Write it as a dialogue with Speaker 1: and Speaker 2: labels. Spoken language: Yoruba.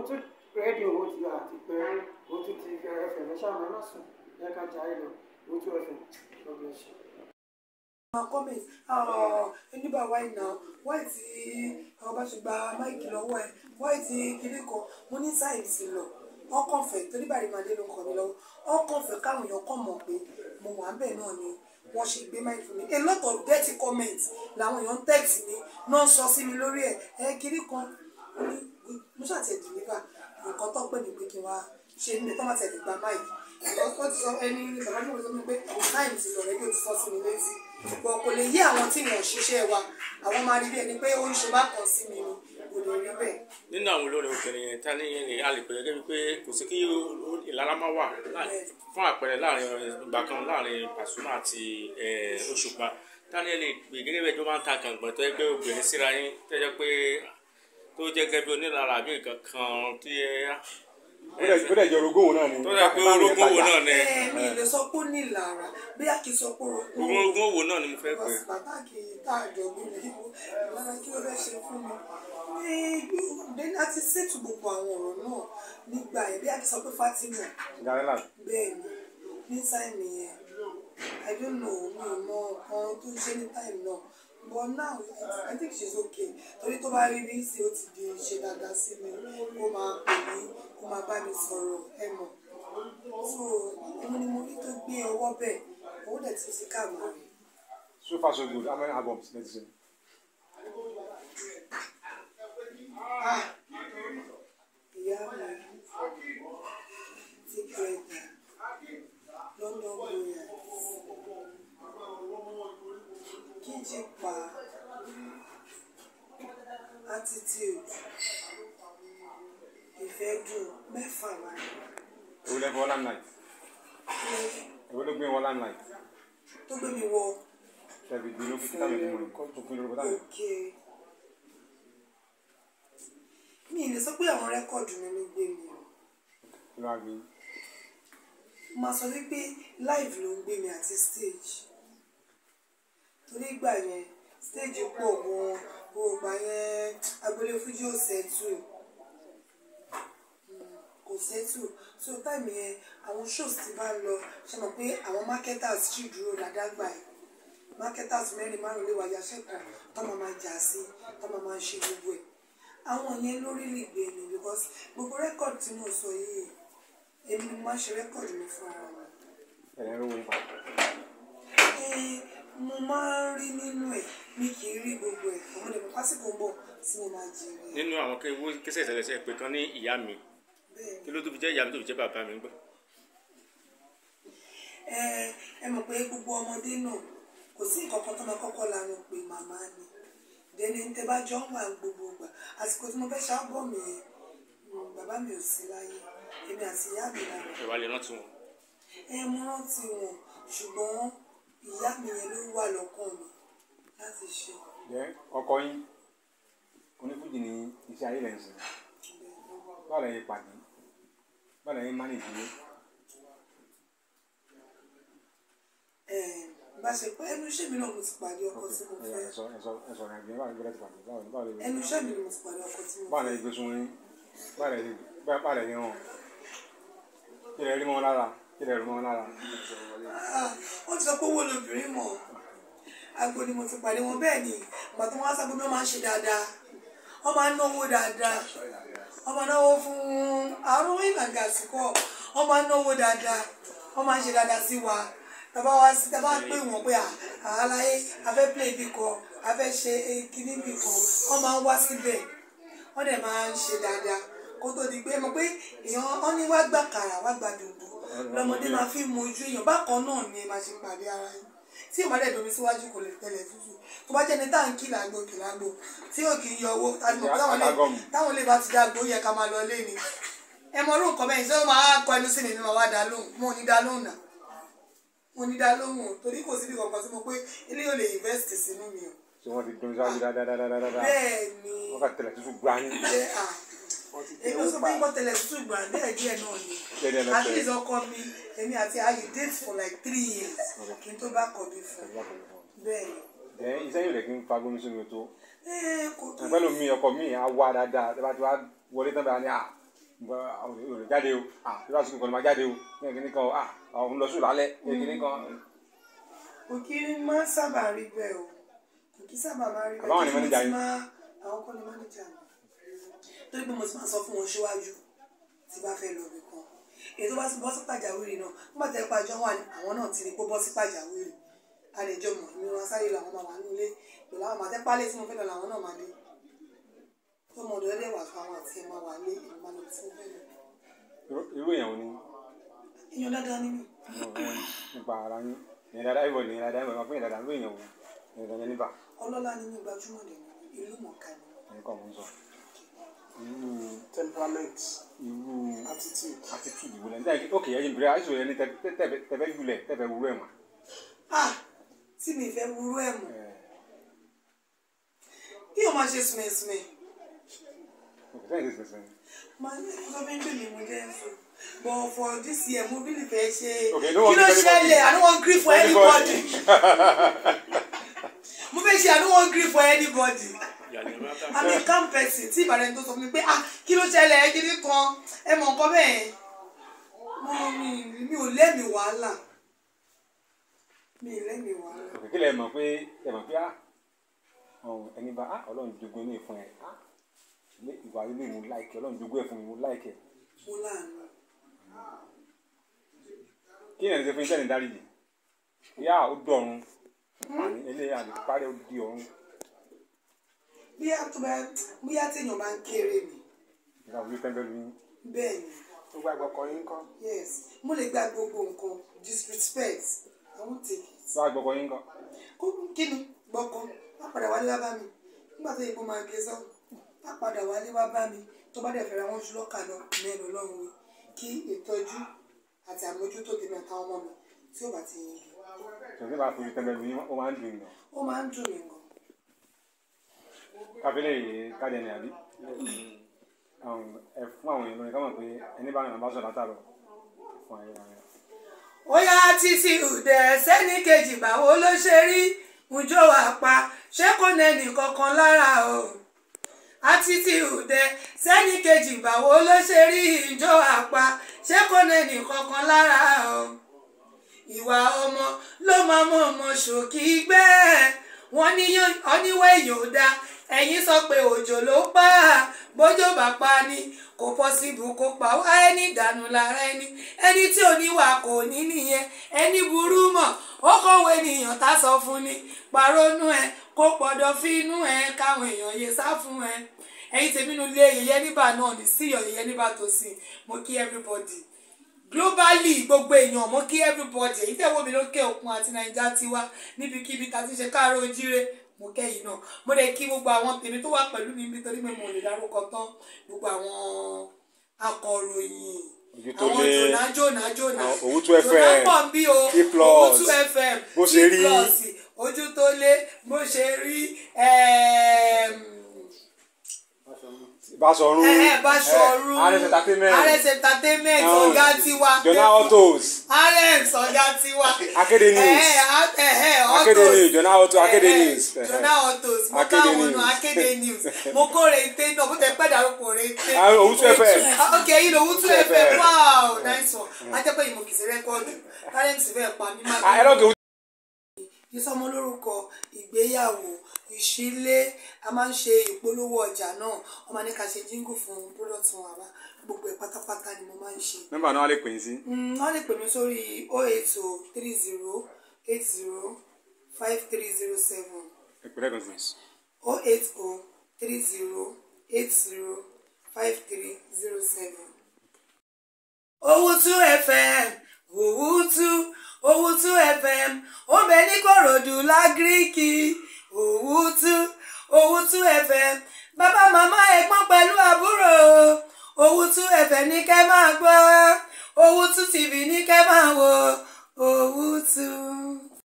Speaker 1: O2 rédíò ó ti àti pé O2 TV FM ẹ ṣáà máa sùn ẹ ká jayé lọ O2 FM. God bless you.
Speaker 2: My comment, nígbà why now, why tí àwọn bá ṣe gba mic lọ́wọ́ ẹ, why tí kiri kan? Mo ní time ti lọ. Ọkàn fẹ́ torí bàrí màdé ló ń kọ mi lọ́wọ́. Ọkàn fẹ́ káwọn èèyàn kàn mọ̀ pé mo wà ń bẹ̀ náà ni wọ́n ṣe gbé mic fún mi. A lot of dirty comments làwọn èèyàn text mi náà sọ sí mi lórí ẹ̀. Ẹ kiri kan ní mo ṣàtì ẹ̀ deliver nǹkan tó pè mí pé kí n wá ṣe níbi tó má tẹ̀lé gba mic. Ó ti sọ ẹni bàbá mi sọ pé time ti lọ rẹ̀ bí ó ti sọ sí mi létí. Bọ̀ kò lè yé àwọn tí wọ́n ṣiṣẹ́ wa, àwọn máa rí bí ẹni pé ó ń ṣe bákan sí mi ni, kò lè rí bẹ́ẹ̀.
Speaker 3: Nínú àwọn olórin obìnrin yẹn, ta ni a lè pè gẹ́gẹ́ bíi pé kò sí kí ìlara máa wà fún àpẹẹrẹ láàrin ìgbà kan láàrin Pasuma àti Òṣùpá, ta ni ẹ lè pè gẹ́gẹ́ bí ẹjọ́ máa ń ta kàngbọ̀n tó yẹ pé obìnrin síra yín tó yẹ pé tó jẹ́ gẹ́gẹ́ bí onílara àbí nǹkan kan tí ẹ.
Speaker 4: Ó dẹ̀ jẹ́ orogún òun náà ni.
Speaker 3: Tó yẹ pé orogún òun náà ni.
Speaker 2: Mi lè sọ pé ó ní ìlara, bí a kì í sọ pé
Speaker 3: orogún òun náà ni mo fẹ́ pè.
Speaker 2: Bàbá kì í tá àjọ gbé mi ìlara kí ló fẹ́ ṣe fún mi. Then a ti ṣètò gbogbo àwọn ọ̀rọ̀ náà nígbà yẹn, bí a kì í sọ pé Fatima. Bẹ́ẹ̀ ni ní táìmù yẹn, I don't know, mi ò mọ nǹkan tó ń ṣe ní táìmù náà. But now I think she's okay. Torí tó bá rí mi sí, ó ti di ṣe dáadáa sí mi, ó máa pè mí, ó máa bá mi sọ̀rọ̀, ẹ mọ̀. So òun ni mo rí tó gbé ọwọ́ bẹ́ẹ̀, òun dẹ̀ ti sí káàmù rẹ̀.
Speaker 4: So far so good. How many albums let's say?
Speaker 2: Ah, ìyá mi ti gbẹ̀dà London Brilliant, Kíjìpá, Attitude, Ìfẹ́dùn, mẹ́fà wá.
Speaker 4: Èwo lẹ fọ Limelight? Èwo ló gbé wọ Limelight?
Speaker 2: Tó gbé mi wọ.
Speaker 4: Tẹ̀bi di lókè tí táwọn ènìyàn tó fún lórúkọ táwọn.
Speaker 2: Okay. Mi ì lè sọ pé àwọn rẹ́kọ̀dù mi ló gbé mi o.
Speaker 4: Kí ló wá gbé?
Speaker 2: Mo máa sọ wípé live ló ń gbé mi àti stage. Torí ìgbà yẹn stage pọ̀ gan-an, gbogbo ìgbà yẹn agboolé fújì ò settle. Kò settle. So time yẹn àwọn shows ti bá ń lọ, ṣe mọ̀ pé àwọn marketers ṣì dúró dáadáa gbà yẹn. Marketers mẹ́rin márùn-ún lè wá yaṣẹ́ kan tó máa máa jà sí, tó máa máa ṣe gbogbo ẹ̀. Àwọn yẹn ló really gbé mi because gbogbo record tí mo sọ yìí, èmi ni mo máa ń ṣe record mi fún ara mi.
Speaker 4: Ẹ̀rẹ̀ ń rówó nípa.
Speaker 2: Mo máa ń rí nínú ẹ̀, mi kì í rí gbogbo ẹ̀. Àwọn ọmọdé pásíkò ń bọ̀ tí mo máa jèrè.
Speaker 3: Nínú àwọn kẹsẹ̀ ìṣẹ̀lẹ̀ pé kan ní ìyá mi. Kí ló tó fi jẹ́ ìyá mi tó fi jẹ́ bàbá mi ń gbọ́?
Speaker 2: Ẹ mọ̀ pé gbogbo ọmọdé náà kò sí nǹkan kan tó máa kọ́kọ́ lanu pé màmá ni. Dẹ́ni tẹ bá jọ ń wà gbogbo ìgbà. Àsìkò tí mo fẹ́ ṣàbọ̀ mi yẹn, bàbá mi ò sí láyé, èmi àti ìyá mi lára.
Speaker 3: Ẹ wá lè rántí wọn.
Speaker 2: Mo rántí wọn, ṣùgbọ́n ìyá mi yẹn ló wà lọ́kàn mi láti ṣe.
Speaker 4: Ǹjẹ́ ọkọ yín onífújì ní iṣẹ́ ayé lẹ́yìn sìn? Báwo lẹ yẹ pàdé? Báwo lẹ yẹ manage yín?
Speaker 2: Bá ṣe pé ẹnu iṣẹ́ mi náà mo ti pàdé ọkọ tí mo fẹ́.
Speaker 4: Ẹ sọ ìrìnàjò yẹn, báwo lẹ ti pàdé? Báwo lẹ
Speaker 2: ẹnu iṣẹ́ mi ni mo ti pàdé ọkọ tí mo fẹ́.
Speaker 4: Báwo lẹ gbé sun yín? Báwo lẹ yẹ hàn? Kí lẹ rí mọ́ lára? Kí lẹ rí mọ́ lára?
Speaker 2: Wọ́n ti sọ pé owó lobìnrin mọ̀. Agbo ni mo ti pàdé wọn, bẹ́ẹ̀ ni ìgbà tó wọ́n á sábà wọ́n máa ń ṣe dáadáa. Wọ́n máa ń náwó dáadáa. Wọ́n máa ń náwó fún àrùn ìlànà àsìkò. Wọ́n máa ń náwó dáadáa. Wọ́n máa ń ṣe dáadáa sí wa. Tàbá wá sí, tàbá pè wọ́n pé àlàyé a fẹ́ play ibì kan, a fẹ́ ṣe kíní ibì kan, wọ́n máa ń wá síbẹ̀. Wọ́n dẹ̀ máa ń ṣe dáadáa. Kó tó di pé mọ̀ pé èèyàn wọ́n ní wá gbà kàrà, wá gbà dòdò. Lọ́mọdé máa fi mọ ojú èèyàn. Bákan náà ni ẹ máa ṣe pàdé ara yín. Tí ìmọ̀lẹ̀ dẹ̀ domi síwájú kò lè tẹ̀lẹ̀ tútù. Tó bá jẹ́ ní tá à ń kí làgbo kì lágbo, tí ò kì í yọ owó, tá a ti mọ̀ pé táwọn lè bá ti dágbo ó yẹ ká máa lọ lé ni. Ẹ mọ orú nǹkan bẹ́ẹ̀, ṣé ó máa kọ ẹnu sí mi ni màá wá dá lóhùn? Mo ò ní dá lóhùn náà. Mo ní dá lóhùn o, torí kò síbi kankan tí mo pé ilé yóò lè invest sínú mi o.
Speaker 4: Ṣé wọ́n ti dùn síwájú dáadáa?
Speaker 2: Bẹ́ẹ̀ ni.
Speaker 4: Wọ́n kà tẹ̀lẹ̀ tútù gbá yín.
Speaker 2: Èmi ò sọ pé nǹkan tẹ̀lẹ̀ tútù gbà díẹ̀ díẹ̀ náà ni. At least ọkọ mi, èmi àti Ayi date for like 3 years kí n tó bá kọ bí fún. Bẹ́ẹ̀ ni.
Speaker 4: Ẹ iṣẹ́ yóò lè kí n fa gómìnà sínú tó.
Speaker 2: Kò tó.
Speaker 4: Pẹ̀lú mi ọkọ mi á wá dáadáa, tí wọ́n ti wá wọlé tán báyìí ní à. Ò jáde o, irú àsìkò kan ló máa jáde o, ní kíní kan, òun lọ sùn lálẹ́, ní kíní kan.
Speaker 2: Kò kí máa ń sábà rí bẹ́ẹ̀ o, kò kí sábà máa rí bẹ́ẹ̀.
Speaker 4: Àbáwọn ni manager yín?
Speaker 2: Àwọn kọ́ ni manager mi, torí pé mo ti máa sọ fún wọn síwájú tí bá fẹ́ lọ ibì kan. Èyí tó bá ti bọ́ sí pàjáwìrì náà, nígbà tí ẹ pàjọ wà ní àwọn náà ti rí pé bọ́ sí pàjáwìrì, a lè jọ mọ̀ ní wọn sáré lọ, àwọn máa wà nílé pẹ̀lú àwọn màtẹ́pálẹ̀ tí mo fẹ́ lọ làwọn náà máa dé. Tó mọ ọ̀dọ̀ ẹlẹ́wà fún àwọn àti ẹ̀ máa wà ní ìlú máa lọ tí mo fẹ́ lọ.
Speaker 4: Irú èèyàn wo ni?
Speaker 2: Èèyàn dáadáa ni mí.
Speaker 4: Nípa ara yín, èèyàn dáadáa, ìwọ èèyàn dáadáa, ìwọ máa fún èèyàn dáadáa, irú èèyàn wo èèyàn dáadáa níbà?
Speaker 2: Ọlọ́lá ni mí, gbajúmọ̀ dẹ̀ ni, ìlú mọ̀ọ́ká ni.
Speaker 4: Ẹ̀yin kọ́ mo ń sọ. Irú
Speaker 1: Temperament.
Speaker 4: Irú
Speaker 1: Attitude.
Speaker 4: Attitude wo lẹ́nu? Ok, ẹ̀yin bìrẹ̀ àìsàn yẹn ni tẹ̀fẹ́ jùlẹ̀ tẹ̀fẹ́ wúrú ẹ̀ mọ̀.
Speaker 2: Ah, tí mi fẹ́ wúrú ẹ̀ mọ̀. Kí o máa ṣe sùmẹ̀sùmẹ̀.
Speaker 4: Ok, sẹ́yìn ṣe sùmẹ̀sùmẹ̀.
Speaker 2: Máa ń sọ fún mi mo jẹ́ sùn. But for this year, mo really fẹ́ ṣe.
Speaker 4: Okay, no one
Speaker 2: Kí ló
Speaker 4: grieve
Speaker 2: ṣẹlẹ̀? I don't want grief for anybody. Mo fẹ́ ṣe I don't want grief for anybody. I'm a calm person. Tí Ìbàdàn tó sọ fún mi pé ah, kí ló ṣẹlẹ̀, ẹ kiri kan, ẹ mọ̀ nǹkan bẹ́ẹ̀. Mo mi ò lẹ́mìí wàhálà. Mi ì lẹ́mìí wàhálà.
Speaker 4: Ok, kí lẹ mọ̀ pé ẹ mọ̀ pé ah, ẹni bá ah, Ọlọ́run jogún ẹni fún ẹ, ah, ìwà ilé mi láìkẹ́, Ọlọ́run jogún ẹ fún mi, mo láìkẹ́.
Speaker 2: Mo láàánú.
Speaker 4: Kí ni ẹ̀ ń ṣe fún iṣẹ́ ní dáríjì? Yá, ó dọ̀run, àní eléyà lè parí, ó di ọ̀run.
Speaker 2: Bóyá tó bá bóyá téèyàn bá ń kéré mi.
Speaker 4: Ìgbà wo ló tẹ́ńbẹ́lú yín?
Speaker 2: Bẹ́ẹ̀ ni.
Speaker 1: Gbogbo àgbọ̀kọ̀ yín kọ́.
Speaker 2: Yes, mo lè gba gbogbo nǹkan, disrespect, I won't take it.
Speaker 4: Gbogbo àgbọ̀kọ̀ yín kọ́.
Speaker 2: Kó kí ni gbọ́kọ́, á padà wálé wá bá mi. Nígbà tó yẹ kó máa gé sọ́, á padà wálé wá bá mi. Tó bá dẹ̀ fẹ́ra wọn jù lọ́kà lọ, mẹ́rin Ọlọ́run wí. Kí ìtọ́jú àti àmójútó tèmi àtàwọn ọmọ mi tí ó bá ti yin jù.
Speaker 4: Tòun bá fojú tẹ́ńbẹ́lú yín, ó máa ń dùn yín.
Speaker 2: Ó máa ń dùn mí gan.
Speaker 4: Káfílẹ̀ yìí kájẹ ní àbí? Ẹ fún àwọn èèyàn lórí ká mọ̀ pé ẹni bá rìn bá sọ̀rọ̀ látàrọ̀ fún ayé rẹ̀.
Speaker 2: Ó yá, títí ùdẹ sẹ́ni kejì, báwo ló ṣe rí ǹjọ́ wà pa, ṣé kò nẹ́nì kankan lára o? Àtítí ùdẹ sẹ́ni kejì, báwo ló ṣe rí ǹjọ́ wà pa, ṣé kò nẹ́nì kankan lára o? Ìwà ọmọ ló máa mọ ọmọ ṣòkì gbẹ́. Wọ́n ní oníwẹ̀ èèyàn ò dáa, ẹ̀yin sọ pé òjò ló pa á, bójò bá pa ni kò pọ́sibù kó pa wá, ẹni dànù lára ẹni, ẹni tí ò níwà kò ní nìyẹn, ẹni burú mọ̀ ó kọ̀wé ènìyàn tá sọ fún ni pàrónú ẹ kó pọ̀dọ̀ fínú ẹ káwọn èèyàn yé sá fún ẹ. Ẹ̀yin tèmi nu lé yẹyẹ níbà náà ní síyọ̀ yẹyẹ níbà tó sì, mo kí everybody globally, gbogbo èèyàn, mo kí everybody. Èyí tẹ̀wọ́ mi lókè òkun àti Nàìjíríà tiwa, níbikíbi tá a ti ṣe káàárọ̀ ojíire, mo kẹ́yìn náà. Mo lè kí gbogbo àwọn tèmi tó wà pẹ̀lú mi nítorí pé mo lè dárúkọ tán, gbogbo àwọn akọ̀ròyìn, àwọn jòná jòná jòná
Speaker 4: Owutu
Speaker 2: jòná
Speaker 4: FM,
Speaker 2: pọ̀ ń bí o,
Speaker 4: T Plus,
Speaker 2: Owutu FM,
Speaker 4: bó ṣe rí.
Speaker 2: T Plus, ojú tó lé, bó ṣe rí,
Speaker 4: Báṣọ̀run,
Speaker 2: Báṣọ̀run,
Speaker 4: RS Entertainment,
Speaker 2: RS Entertainment, ọ̀gá tiwa,
Speaker 4: Jọ̀nà Autos,
Speaker 2: RS ọ̀gá tiwa,
Speaker 4: Akéde News, Akéde
Speaker 2: Autos.
Speaker 4: News, Jọ̀nà Auto, Akéde News,
Speaker 2: Jọ̀nà Autos, mo
Speaker 4: Akéde
Speaker 2: káwọn
Speaker 4: News.
Speaker 2: náà, Akéde News, mo kóre ìté náà, bó tẹ pẹ́ dàrúkọ rẹ̀ ìté.
Speaker 4: Owutu FM.
Speaker 2: Ok, yìí ló Owutu FM, wow, nice one. Ajẹ́ pé ìmọ̀ kìí ṣe rẹ́kọ́ọ̀dù, kárẹ́ǹtì bẹ́ẹ̀ pa mí má.
Speaker 4: Ẹ lọ́kẹ́.
Speaker 2: Ìsọmọlórúkọ, ìgbéyàwó, ìṣílé, a máa ń ṣe ìpolówó ọjà náà, wọ́n máa ní ká ṣe jíngù fún product wọn, àbá gbogbo ẹ̀ pátápátá ni mo máa ń ṣe.
Speaker 4: Nọ́mbà náà lè pè é sí.
Speaker 2: Wọ́n lè pè mí sórí 08030805307.
Speaker 4: Ìpínlẹ̀ kan sí.
Speaker 2: 08030805307. Owutu FM, Owutu, Owutu FM, ó bẹ ní Kòròdú lágíríkì. Owutu, Owutu FM, bàbá màmá ẹ̀gbọ́n pẹ̀lú àbúrò. Owutu FM ní kẹ́ máa gbọ́, Owutu TV ní kẹ́ máa wò, Owutu.